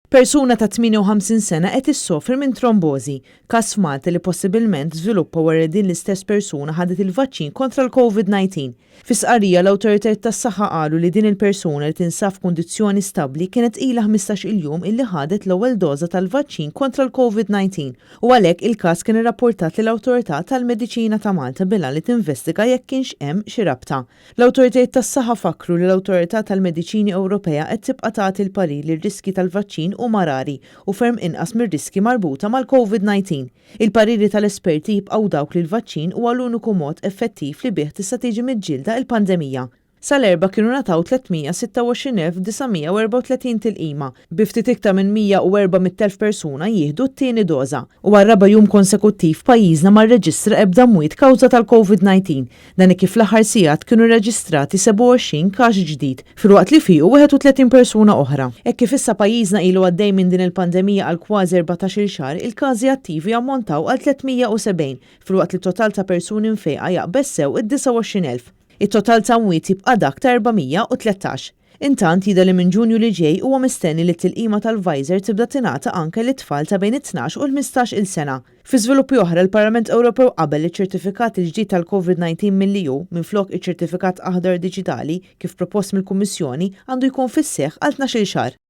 Persuna ta' 58 sena qed issofri minn trombożi, każ f'Malta li possibilment żviluppa wara li din l-istess persuna ħadet il-vaċċin kontra l-Covid-19. Fi stqarrija l-awtoritajiet tas-saħħa qalu li din il-persuna li tinsab f'kundizzjoni stabbli kienet ilha 15 il jum illi ħadet l-ewwel doża tal-vaċċin kontra l-Covid-19 u għalhekk il-każ kien irrapportat lill-Awtorità tal-Mediċina ta' Malta bil-għan li tinvestiga jekk kienx hemm xi rabta. L-awtoritajiet tas-saħħa fakkru li l-Awtorità tal-Mediċini Ewropea qed tibqa' tagħti l-parir li r-riskji tal-vaċċin huma rari u ferm inqas mir-riskji marbuta mal-Covid 19. Il-pariri tal-esperti jibqgħu dawk li l-vaċċin huwa l-uniku mod effettiv li bih tista' tiġi miġġielda l-pandemija. Sal-Erbgħa kienu ngħataw 326,934 tilqima, bi ftit iktar minn 104 mit-elf persuna jieħdu t-tieni doża. U għar-raba' jum konsekuttiv pajjiżna ma rreġistra ebda mwiet kawża tal-Covid 19. Dan hekk kif fl-aħħar sigħat kienu rreġistrati 27 każ ġdid, filwaqt li fiequ 31 persuna oħra. Hekk kif issa pajjiżna ilu għaddej minn din il-pandemija għal kważi 14-il xahar, il-każi attivi jammontaw għal 370, filwaqt li t-total ta' persuni mfejqa jaqbeż sew id-29,000. It-total ta' mwiet jibqa' dak ta' 413. Intant, jidher li minn Ġunju li ġej huwa mistenni li t-tilqima tal-Pfizer tibda tingħata anke lit-tfal ta' bejn it-tnax u l-15 il sena. Fi żviluppi oħra, il-Parlament Ewropew qabel li ċ-ċertifikat il-ġdid tal-Covid 19 mill-EU, minflok iċ-ċertifikat aħdar diġitali, kif propost mill-Kummissjoni, għandu jkun fis-seħħ għal 12-il xahar.